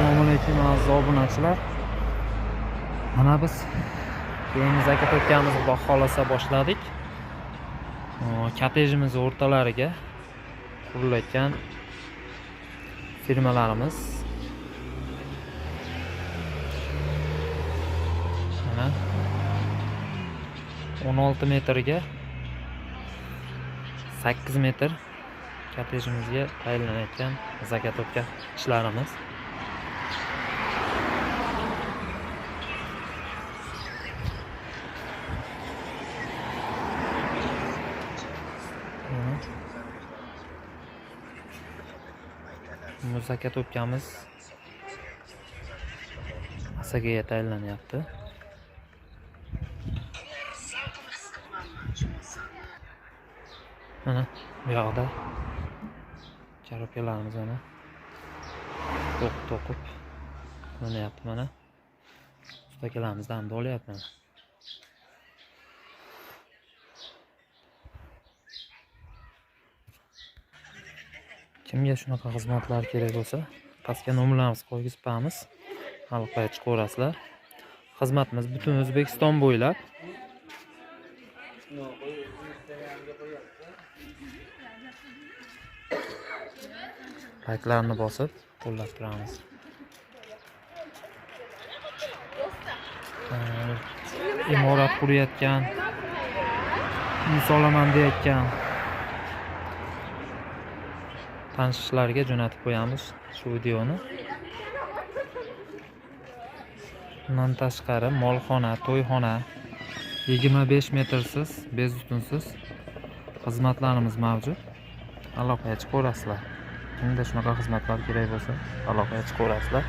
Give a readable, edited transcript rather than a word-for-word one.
Assalomu alaykum aziz obunachilar. Mana biz keyingi zakatokamizni xudo xohlasa boshladik. Kottejimiz o'rtalariga qurilayotgan firmalarimiz. Mana 16 metrga 8 metr kottejimizga tayinlanayotgan zakatotka ishlarimiz. Muzakatobkamiz Asakaga tayinlanyapti. Mana bu yoqda korobkalarimiz mana to'qib qilinyapti mana. Ustakalarimiz damda olyapti mana. Kimga shunaqa xizmatlar kerak bo'lsa, pastga nomerlarimizni qo'ygizibmiz. Aloqaga chiqaverasizlar. Xizmatimiz butun O'zbekiston bo'ylab. Layklarni bosib qo'llab turamiz. Imorat qurayotgan, uy solaman deyotgan tanishlarga jo'natib qo'yamiz shu videoni. Bundan tashqari molxona, to'yxona 25 metrsiz, bezutunsiz xizmatlarimiz mavjud. Aloqaga chiqaverasizlar. Kimda shunaqa xizmatlar kerak bo'lsa, aloqaga chiqaverasizlar.